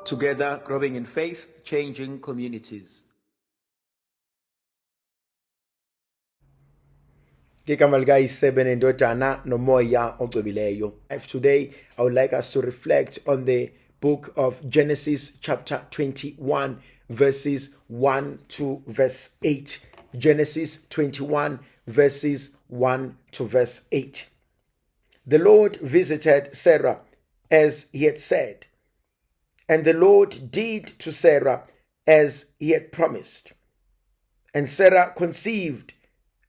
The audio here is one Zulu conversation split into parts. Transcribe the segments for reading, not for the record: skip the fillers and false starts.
Together, growing in faith, changing communities. Ngegama likaYise benendodana nomoya ocwebileyo. Today, I would like us to reflect on the book of Genesis chapter 21 verses 1 to verse 8. Genesis 21 verses 1 to verse 8. The Lord visited Sarah as he had said, and the Lord did to Sarah as he had promised. And Sarah conceived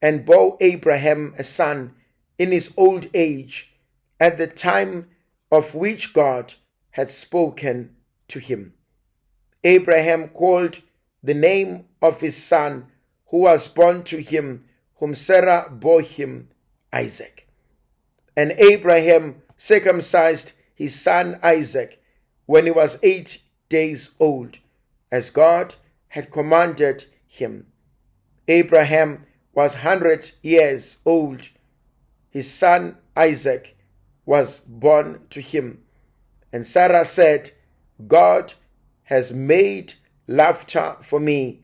and bore Abraham a son in his old age at the time of which God had spoken to him. Abraham called the name of his son who was born to him, whom Sarah bore him, Isaac. And Abraham circumcised his son Isaac when he was 8 days old, as God had commanded him. Abraham was 100 years old. His son Isaac was born to him. And Sarah said, "God has made laughter for me.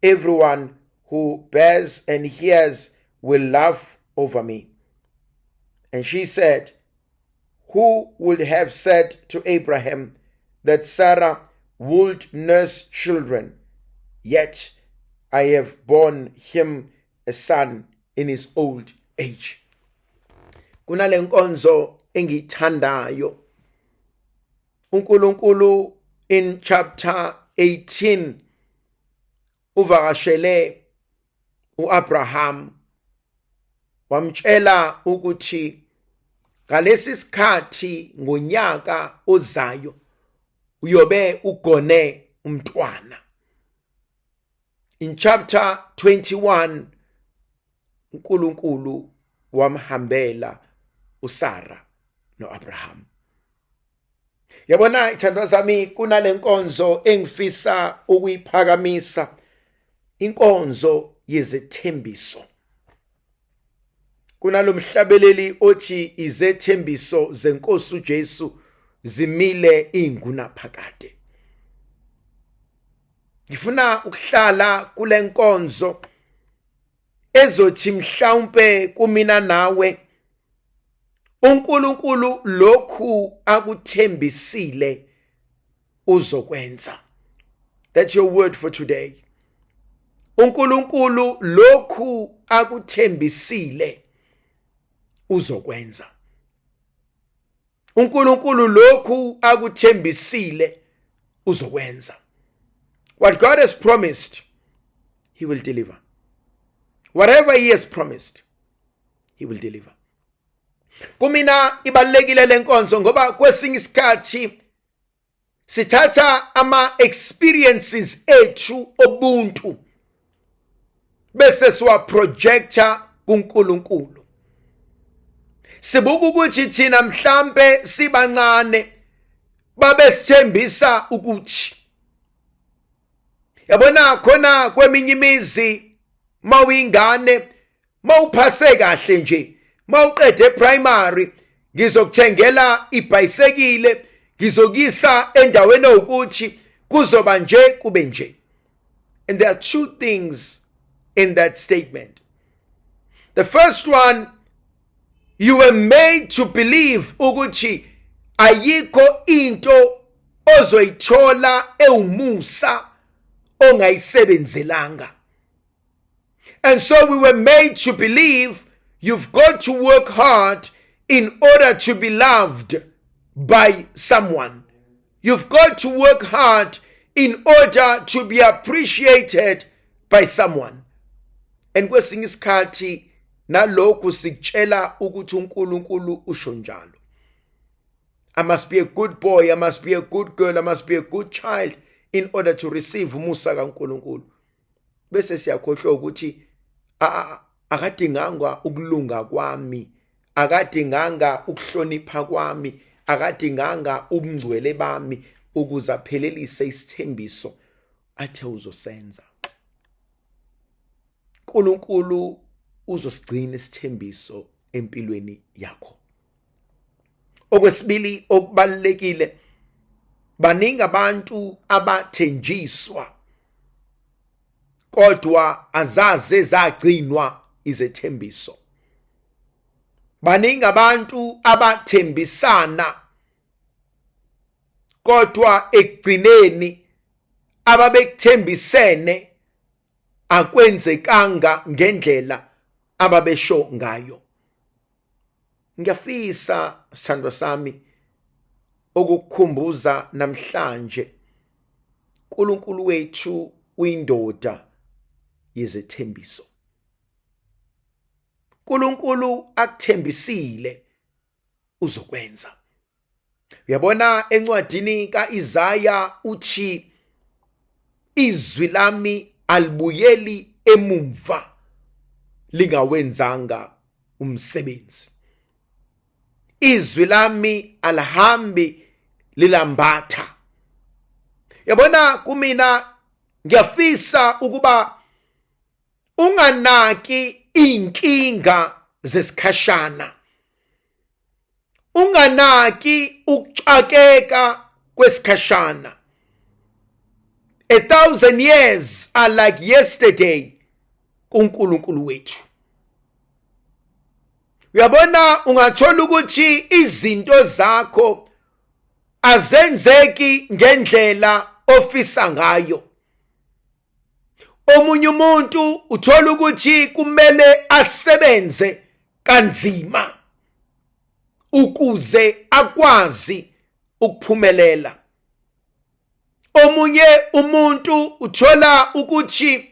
Everyone who bears and hears will laugh over me." And she said, "Who would have said to Abraham that Sarah would nurse children? Yet I have borne him a son in his old age." Kunale nkonzo engiyithandayo. uNkulunkulu in chapter 18 uvakashele uAbraham, wamtshela ukuthi ngalesi sikhathi ngonyaka ozayo uyobe ugone umntwana. In chapter 21 uNkulunkulu wamhambela uSara noAbraham. Yabona, ithandwa zami, kunale nkonzo engifisa ukuyiphakamisa, inkonzo yezethembiso. Kunalomhlabeleli othi izethembiso zenkosi uJesu zimile ingunaphakade. Ngifuna ukuhlala kule nkonzo ezothi mhlawumbe kumina nawe uNkulunkulu lokhu akuthembisile uzokwenza. That's your word for today. uNkulunkulu lokhu akuthembisile uzokwenza. uNkulunkulu lokhu akuthembisile uzokwenza. What God has promised, he will deliver. Whatever he has promised, he will deliver. Kumina ibalekile lenkonzo ngoba kwesinye isikhathi sithatha ama experiences ethu obuntu bese siwa projecta kuNkulunkulu. Sibuka ukuthi thina mhlambe sibancane babe sithembisa ukuthi, yabona, khona kweminye imizi mawuyingane, mawuphase kahle nje, mawuqede primary, ngizokuthengela ibhayisekile, ngizokisa endaweni ewukuthi kuzoba nje kube nje. And there are two things in that statement. The first one, you were made to believe ukuthi ayikho into ozoyithola ewumusa ongayisebenzelanga. And so we were made to believe you've got to work hard in order to be loved by someone. You've got to work hard in order to be appreciated by someone. And kwesinye isikhathi nalokhu sikutshela ukuthi uNkulunkulu usho njalo. I must be a good boy, I must be a good girl, I must be a good child in order to receive umusa kaNkulunkulu. Bese siyakhohlwa ukuthi akadinganga ukulunga kwami, akadinganga ukuhlonipha kwami, akadinganga ubungcwele bami ukuze aphelelise isithembiso athe uzosenza. uNkulunkulu uzosigcina isithembiso empilweni yakho. Okwesibili okubalekile, Baningi abantu abathenjiswa kodwa azaze zagcinwa izethembiso. Baningi abantu abathembisana kodwa ekugcineni ababekuthembisene akwenzekanga ngendlela ababesho ngayo. Ngiyafisa sithandwa sami ukukukhumbuza namhlanje, uNkulunkulu wethu uyindoda yezethembiso. uNkulunkulu akuthembisile uzokwenza. Uyabona encwadini kaIsaya uthi izwi lami alibuyeli emumva lingawenzanga umsebenzi. Izwi lami alihambi lilambatha. Yabona kumina ngiyafisa ukuba unganaki inkinga zesikhashana, unganaki ukuxakeka kwesikhashana. 1,000 years are like yesterday kuNkulunkulu wethu. Uyabona ungathola ukuthi izinto zakho azenzeki ngendlela ofisa ngayo. Omunye umuntu uthola ukuthi kumele asebenze kanzima ukuze akwazi ukuphumelela. Omunye umuntu uthola ukuthi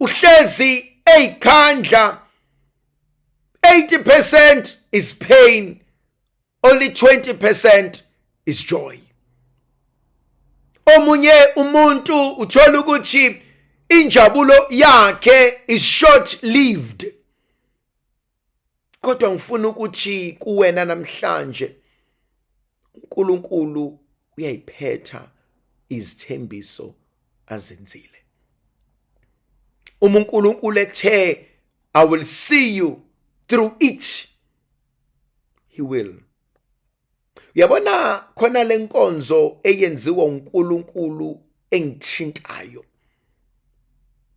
uhlezi eyikhandla, 80% is pain, only 20% is joy. Omunye umuntu uthola ukuthi injabulo yakhe is short lived. Kodwa ngifuna ukuthi kuwena namhlanje uNkulunkulu uyayiphetha izithembiso azenzile. Uma uNkulunkulu ethe I will see you through it, he will. Uyabona khona lenkonzo eyenziwa uNkulunkulu engithintayo.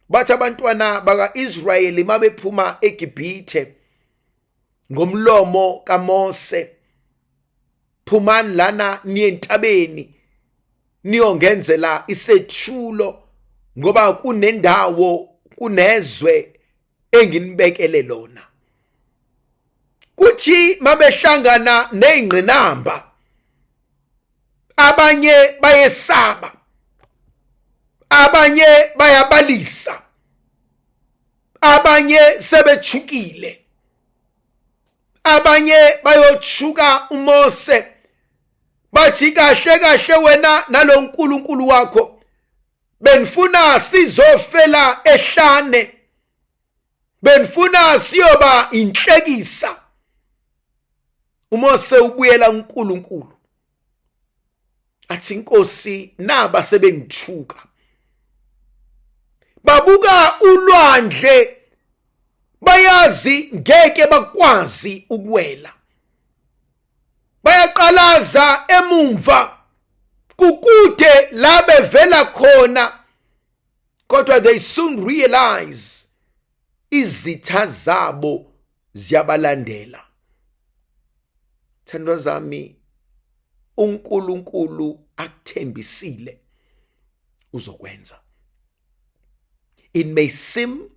Bathi abantwana bakaIsrayeli mabephuma eGibhithe ngomlomo kaMose, phumani lana niye entabeni niyongenzela isethulo ngoba kunendawo, kunezwe enginibekele lona. Kuthi mabehlangana nezingqinamba, abanye bayesaba, abanye bayabalisa, abanye sebethukile, abanye bayothuka uMose bathi kahle kahle wena naloNkulunkulu wakho benifuna sizofela ehlane, benifuna siyoba inhlekisa. uMose ubuyela kuNkulunkulu athi inkosi naba sebengithuka. Babuka ulwandle bayazi ngeke bakwazi ukuwela, bayaqalaza emumva kukude la bevela khona, kodwa they soon realize izitha zabo ziyabalandela. Thandwa zami, uNkulunkulu akuthembisile uzokwenza. It may seem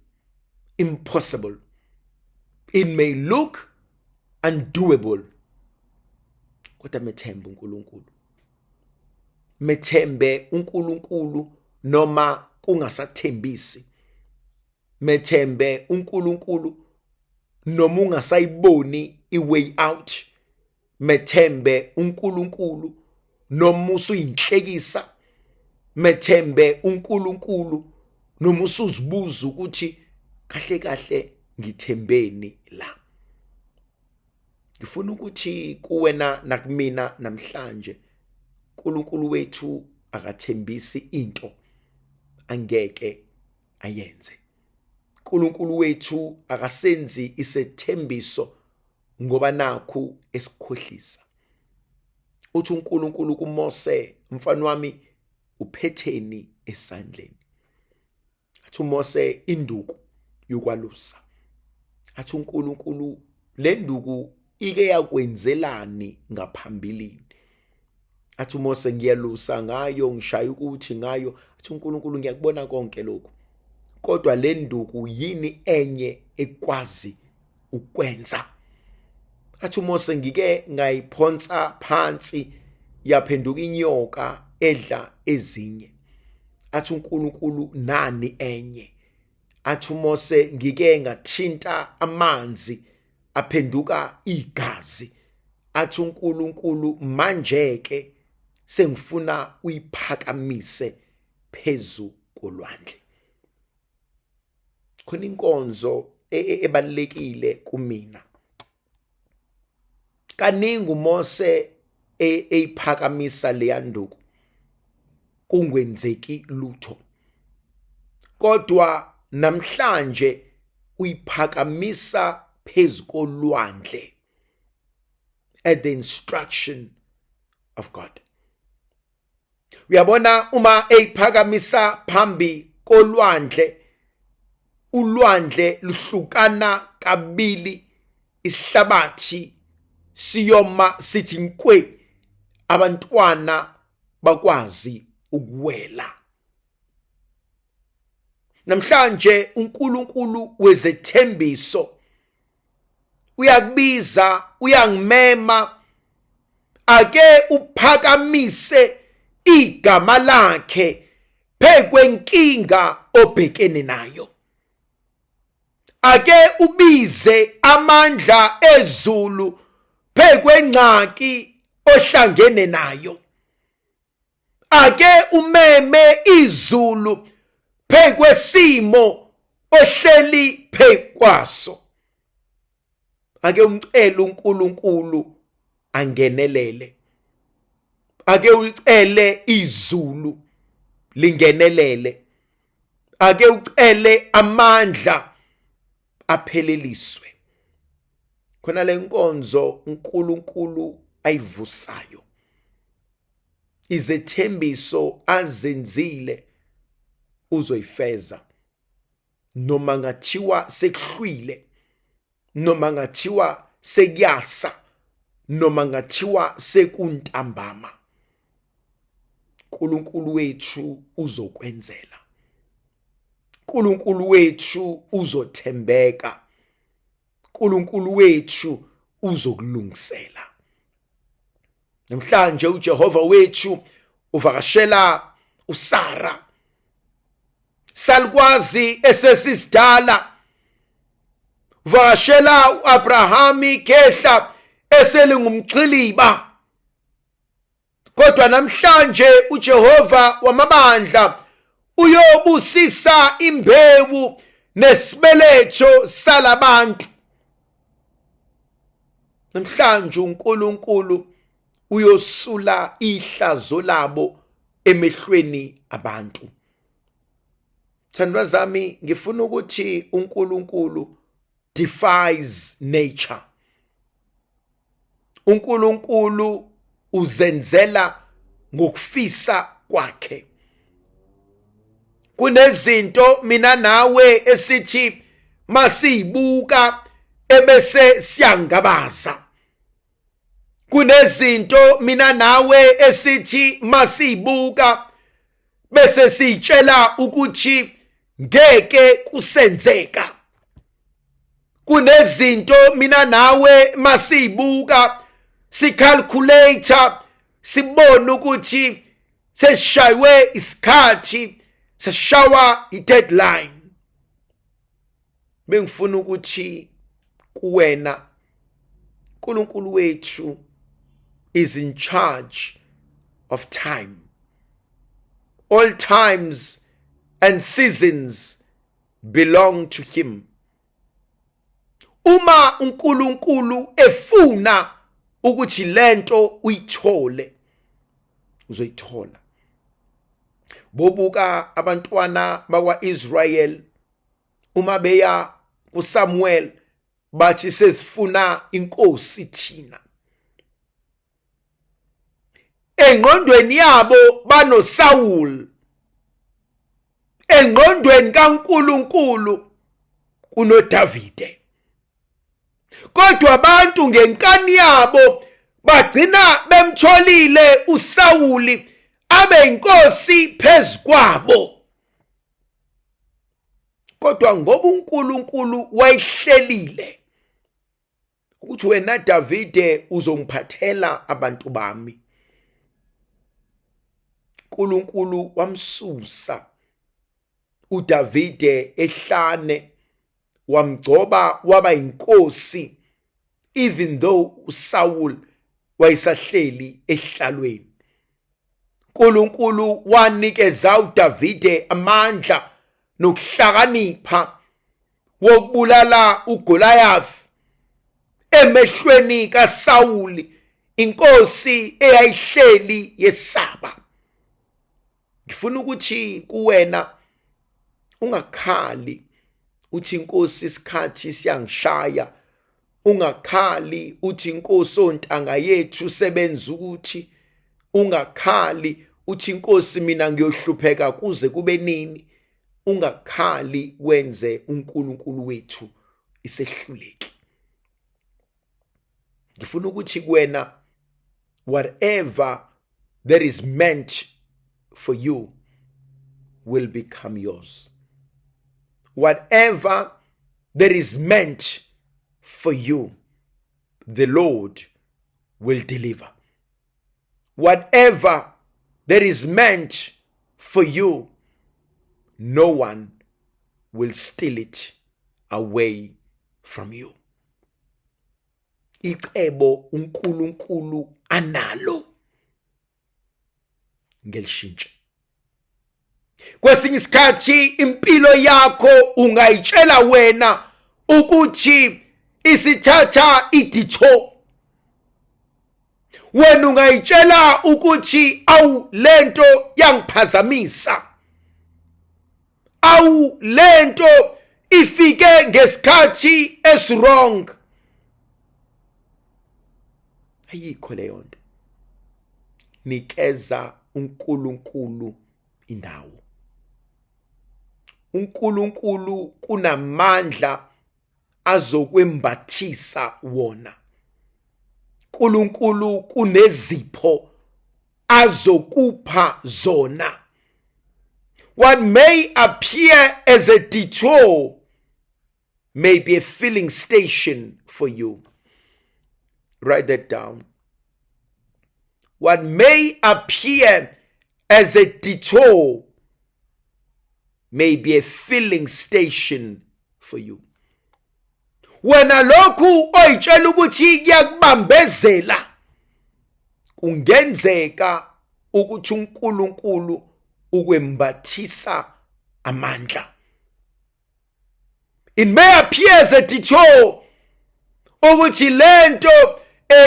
impossible, it may look undoable, kodwa methembe uNkulunkulu, methembe uNkulunkulu noma kungasathembisi, methembe uNkulunkulu noma ungasayiboni i-way out, methembe uNkulunkulu noma usuyinhlekisa, methembe uNkulunkulu noma usuzibuza ukuthi kahle kahle ngithembeni la. Ngifuna ukuthi kuwena nakumina namhlanje, uNkulunkulu wethu akathembisi into angeke ayenze. uNkulunkulu wethu akasenzi isethembiso ngoba nakhu esikhohlisa. Uthi uNkulunkulu kuMose, mfana wami, uphetheni esandleni? Athi uMose, induku yokwalusa. Athi uNkulunkulu, le nduku ike yakwenzelani ngaphambilini? Athi uMose, ngiyalusa ngayo, ngishaya ukuthi ngayo. Athi uNkulunkulu, ngiyakubona konke lokhu, kodwa le nduku yini enye ekwazi ukwenza? Athi uMose, ngike ngayiphonsa phansi yaphenduka inyoka edla ezinye. Athi uNkulunkulu, nani enye? Athi uMose, ngike ngathinta amanzi aphenduka igazi. Athi uNkulunkulu, manje ke sengifuna uyiphakamise phezu kolwandle. Khona inkonzo ebalekile kumina. Kaningi uMose eyiphakamisa leya nduku kungwenzeki lutho, kodwa namhlanje uyiphakamisa phezu kolwandle at the instruction of God. Uyabona, uma eyiphakamisa phambi kolwandle, ulwandle luhlukana kabili, isihlabathi siyoma sithi nkwe, abantwana bakwazi ukuwela. Namhlanje uNkulunkulu wezethembiso uyakubiza, uyangimema, ake uphakamise igama lakhe phekwenkinga obhekene nayo. Ake ubize amandla ezulu phekwengxaki ohlangene nayo. Ake umeme izulu phekwesimo ohleli phekwaso. Ake umcele uNkulunkulu angenelele. Ake ulicele izulu lingenelele. Ake ucele amandla apheleliswe. Khona le nkonzo uNkulunkulu ayivusayo, izethembiso azenzile uzoyifeza, noma ngathiwa sekuhlwile, noma ngathiwa sekuyasa, noma ngathiwa sekuntambama, uNkulunkulu wethu uzokwenzela. uNkulunkulu wethu uzothembeka. uNkulunkulu wethu uzokulungisela. Namhlanje uJehova wethu uvakashela uSara, salukwazi esesisidala, uvakashela uAbraham ikhehla eselingumxhiliba, kodwa namhlanje uJehova wamabandla uyobusisa imbewu nesibeletho salabantu. Namhlanje uNkulunkulu uyosula ihlazo labo emehlweni abantu. Thandwa zami, ngifuna ukuthi uNkulunkulu defies nature. uNkulunkulu uzenzela ngokufisa kwakhe. Kunezinto mina nawe esithi masiyibuka ebese siyangabaza. Kunezinto mina nawe esithi masiyibuka bese siyitshela ukuthi ngeke kusenzeka. Kunezinto mina nawe masiyibuka sicalculator sibone ukuthi sesishaywe isikhathi, seshawa i-deadline. Bengifuna ukuthi kuwena, uNkulunkulu wethu is in charge of time. All times and seasons belong to him. Uma uNkulunkulu efuna ukuthi lento uyithole, uzoyithola. Bobuka abantwana bakwaIsrael uma beya kuSamuel, bathi sesifuna inkosi thina. Engqondweni yabo banoSawul, engqondweni kaNkuluNkulu kunoDavide. Kodwa abantu ngenkani yabo bagcina bemtholile uSawuli abe inkosi phezu kwabo. Kodwa ngoba uNkulunkulu wayihlelile ukuthi wena Davide uzongiphathela abantu bami, uNkulunkulu wamsusa uDavide ehlane, wamgcoba waba inkosi, even though uSaul wayesahleli ehlalweni. uNkulunkulu wanikeza uDavide amandla nokuhlakanipha wokubulala uGoliath emehlweni kaSawuli, inkosi eyayihleli yesaba. Ngifuna ukuthi kuwena ungakhali uthi inkosi isikhathi siyangishaya, ungakhali uthi inkosi ontanga yethu sebenza ukuthi, ungakhali uthi inkosi mina ngiyohlupheka kuze kube nini. Ungakhali wenze uNkulunkulu wethu isehluleki. Ngifuna ukuthi kuwena, whatever that is meant for you will become yours. Whatever that is meant for you, the Lord will deliver. Whatever that is meant for you, no one will steal it away from you. Icebo uNkulunkulu analo ngelishintshe. Kwesinye isikhathi impilo yakho ungayitshela wena ukuthi isithatha idetour, wena ungayitshela ukuthi awu lento yangiphazamisa, awu lento ifike ngesikhathi esiwrong. Ayikho leyo nto. Nikeza uNkulunkulu indawo. uNkulunkulu kunamandla azokwembathisa wona. uNkulunkulu kunezipho azokupha zona. What may appear as a detour may be a filling station for you. Write that down. What may appear as a detour may be a filling station for you. Wena lokhu oyitshela ukuthi kuyakubambezela, kungenzeka ukuthi uNkulunkulu ukwembathisa amandla. It may appear as a detour ukuthi lento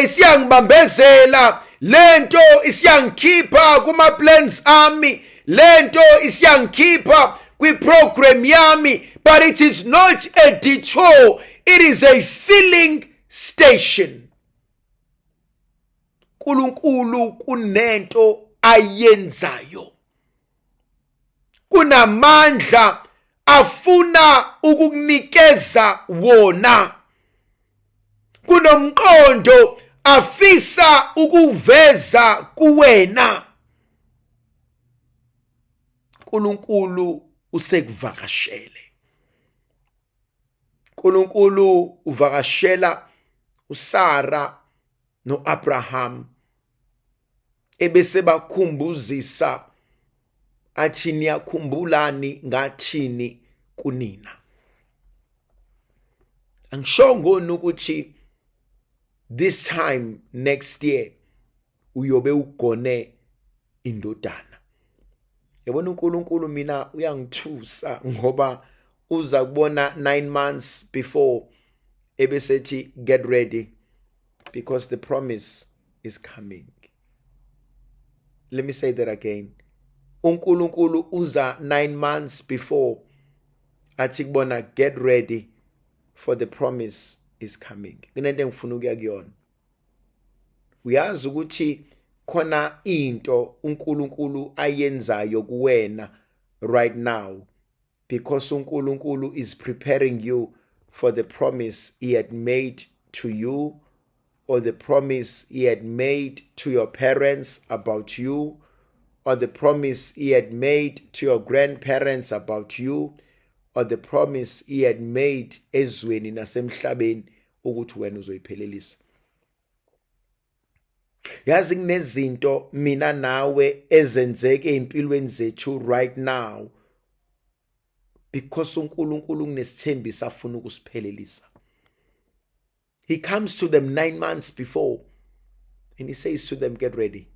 isiyangibambezela, lento isiyangikhipha kuma plans ami, lento isiyangikhipha kwi-program yami, but it is not a detour, it is a filling station. uNkulunkulu kunento ayenzayo, kunamandla afuna ukukunikeza wona, kunomqondo afisa ukuveza kuwena. uNkulunkulu usekuvakashele. uNkulunkulu uvakashela uSara noAbraham ebese bakhumbuzisa athi niyakhumbulani ngathini kunina. Angishongo ukuthi this time next year uyobe ugone indodana. Yabona uNkulunkulu mina uyangithusa ngoba uza kubona 9 months before ebesethi get ready because the promise is coming. Let me say that again. uNkulunkulu uza 9 months before athi kubona get ready for the promise is coming. Kunento engifuna ukuya kuyona. Uyazi ukuthi Khona into uNkulunkulu ayenzayo kuwena right now, because uNkulunkulu is preparing you for the promise he had made to you, or the promise he had made to your parents about you, or the promise he had made to your grandparents about you, or the promise he had made ezweni nasemhlabeni ukuthi wena uzoyiphelelisa. Yazi, kunezinto mina nawe ezenzeke empilweni zethu right now because uNkulunkulu kunesithembiso afuna ukusiphelelisa. He comes to them 9 months before and he says to them, "Get ready."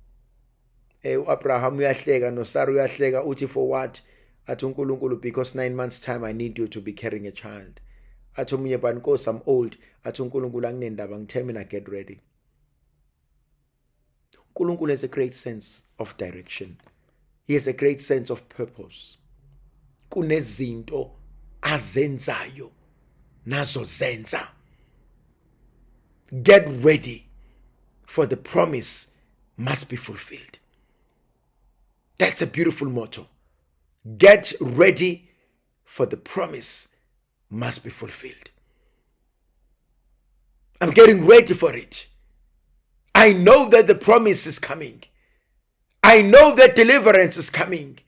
uAbraham uyahleka, noSarah uyahleka, uthi, "For what?" Athi uNkulunkulu, "Because 9 months time I need you to be carrying a child." Athi omunye, "But Nkosi, I'm old." Athi uNkulunkulu, "Anginendaba, ngithe mina get ready." uNkulunkulu has a great sense of direction. He has a great sense of purpose. Kunezinto azenzayo nazo zenza. Get ready, for the promise must be fulfilled. That's a beautiful motto. Get ready, for the promise must be fulfilled. I'm getting ready for it. I know that the promise is coming. I know that deliverance is coming.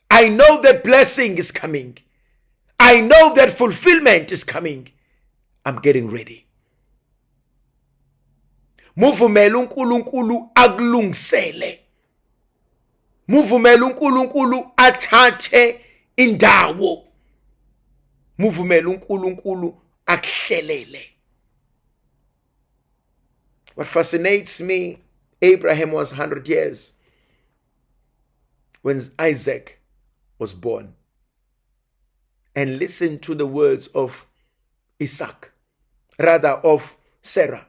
I know that blessing is coming. I know that fulfillment is coming. I'm getting ready. Muvumela uNkulunkulu akulungisele. Muvumela uNkulunkulu athathe indawo. Muvumela uNkulunkulu akuhlelele. What fascinates me, Abraham was 100 years when Isaac was born. And listen to the words of Isaac, rather of Sarah.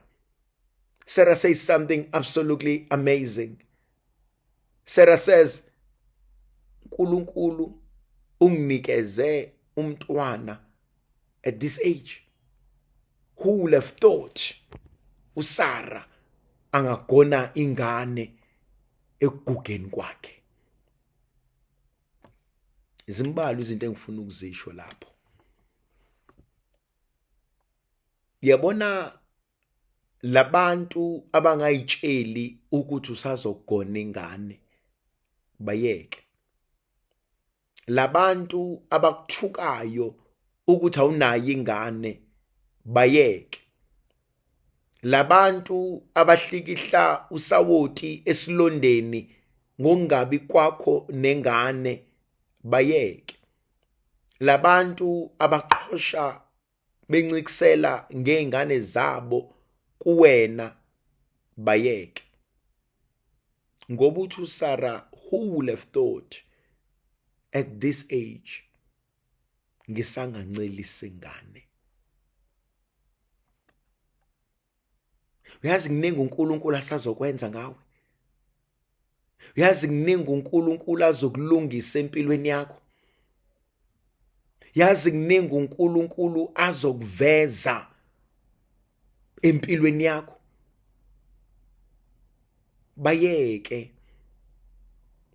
Sarah says something absolutely amazing. Sarah says, "Nkulunkulu unginikeze umntwana at this age." Who would have thought uSarah angagona ingane ekugugeni kwakhe? Izimbalwa izinto engifuna ukuzisho lapho. Yabona labantu abangayitsheli ukuthi usazogona ingane, bayeke. Labantu abakuthukayo ukuthi awunayo ingane, bayeke. Labantu abahlikihla usawoti esilondeni ngokungabi kwakho nengane, bayeke. Labantu abaqhosha bencikisela ngezingane zabo kuwena, bayeke. Ngoba uthi uSarah, who would have thought at this age ngisangancelisa ingane? Uyazi kuningi uNkulunkulu asazokwenza ngawe. Uyazi kuningi uNkulunkulu azokulungisa empilweni yakho. Yazi kuningi uNkulunkulu azokuveza empilweni yakho. Bayeke,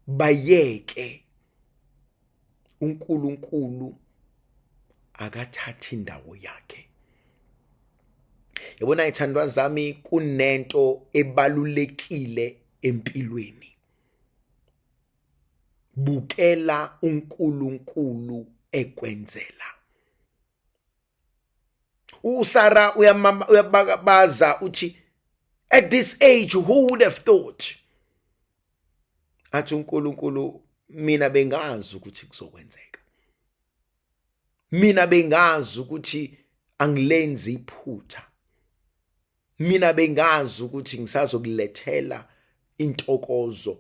bayeke. uNkulunkulu akathatha indawo yakhe. Yabona ithandwa zami, kunento ebalulekile empilweni. Bukela uNkulunkulu ekwenzela. uSarah uyabakabaza uthi, at this age who would have thought? Athi uNkulunkulu, mina bengazi ukuthi kuzokwenzeka. Mina bengazi ukuthi angilenzi iphutha. Mina bengazi ukuthi ngisazokulethela intokozo.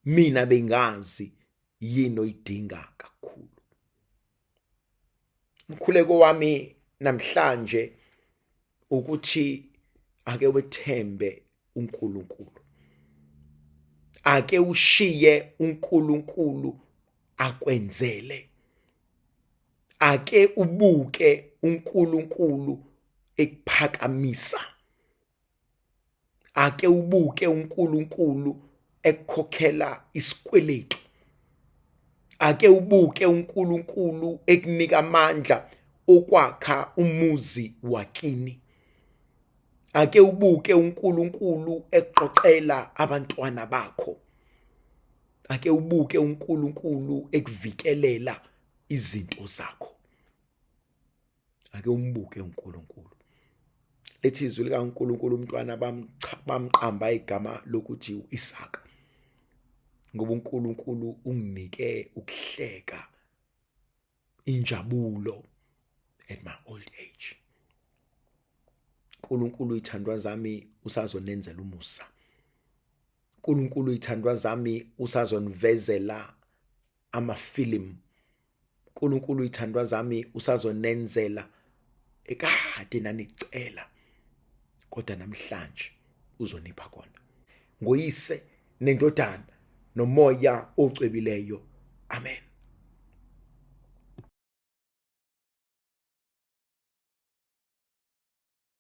Mina bengazi yini oyidinga kakhulu. Umkhuleko wami namhlanje ukuthi ake wethembe uNkulunkulu. Ake ushiye uNkulunkulu akwenzele. Ake ubuke uNkulunkulu ekuphakamisa. Ake ubuke uNkulunkulu ekukhokhela isikweletu. Ake ubuke uNkulunkulu ekunika amandla okwakha umuzi wakini. Ake ubuke uNkulunkulu ekuqoqela abantwana bakho. Ake ubuke uNkulunkulu ekuvikelela izinto zakho. Ake umbuke uNkulunkulu. Lethi izwi likaNkulunkulu umntwana bamqamba igama lokuthi uIsaka. Ngoba uNkulunkulu unginike ukuhleka injabulo at my old age. uNkulunkulu ithandwa zami usazonenzela umusa. uNkulunkulu ithandwa zami usazonivezela amafilimu. uNkulunkulu ithandwa zami usazonenzela ekade nanicela, kodwa namhlanje uzonipha kona. Ngoyise nendodana nomoya ocwebileyo. Amen.